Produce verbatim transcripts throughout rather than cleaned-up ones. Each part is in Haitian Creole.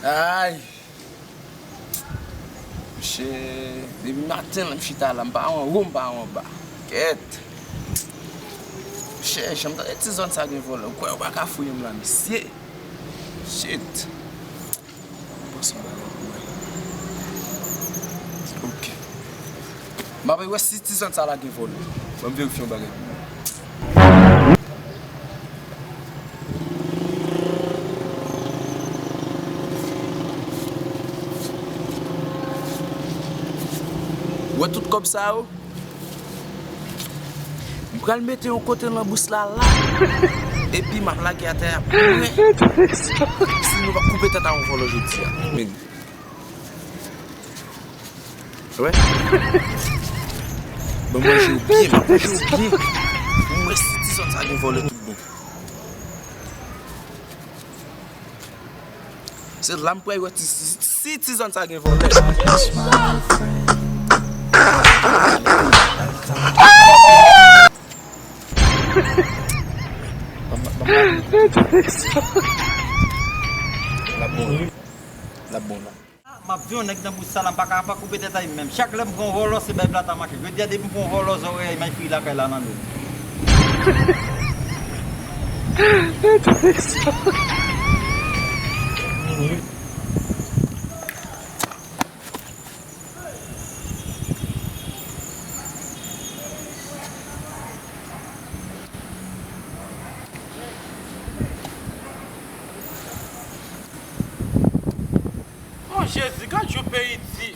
Ay! Monchè, depi maten la m chita la, m pa anwo, m pa anba. Kèt! Monchè, janm tande ti zòn sa gen vòlè. Ou kwè yo pa ka fouye m la, mesye? Shit! Mwen panse yon bagay pou wè. Ok. M ap wè si ti zòn sa la gen vòlè. Ban m verifye yon bagay pou wè. Ou wè tout kòb sa yo? M pral mete yon kote nan bous la la. Epi m ap lage atè a pou wè si nou pa koupe tèt a yon vòlò jodi a. Men. Wè. Ban m manje yo byen, m ap manje yo byen. Pou m wè si ti zòn sa gen vòlè tout bon. Se la m pral wè ti, si, si ti zòn sa gen vòlè. Ban m, ban m, ban m. L ap bon, l ap bon la. M ap di yon nèg nan bous sa la, m pa ka pa koupe tèt a li menm. Chak lè m pran yon vòlò, se bay plata mache. Jodi a, depi m pran yon vòlò, zòrèy a, m ay fri lakay la nan do. Oh Jezi, gad jan peyi di.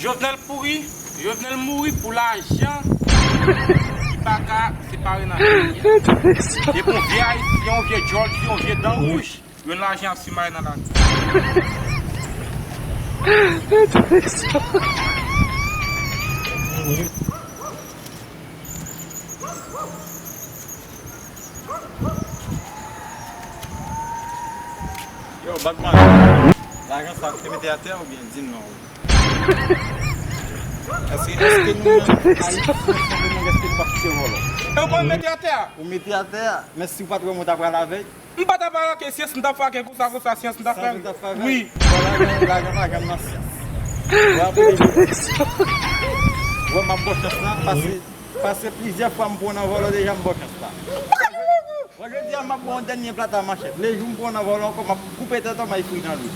Jovenel pouri, Jovenel mouri pou lajan ki pa ka separe nan peyi a. Epi yon vye ayisyen, yon vye djòl, yon vye dan wouj, jwenn lajan ap simaye nan lari. Yo, Batman, lajan sa ou te mete atè oubyen di m non? Èske, èske nou menm Ayisyen, sanble nou, èske nou pa kite vòlò? E ou pa mete atè a? Ou mete atè a, men si w pa t wè m, ou ta pral avè l? M pa ta pral ak syans, m ta fè ak konsa, konsa, syans m ta fè. Sa ou ta fè avè l? Wi. Bon, lajan, lajan pa janm nan syans. Ou ap rele. Wè, m ap bò chans la, pase Pase plizyè fwa m pran nan vòlò deja, m bò chans la. Bon, jodi a, m ap ba w yon dènye plata manchèt. Lejou m pran nan vòlò ankò, m ap koupe tèt ou, m ay fri nan lwil.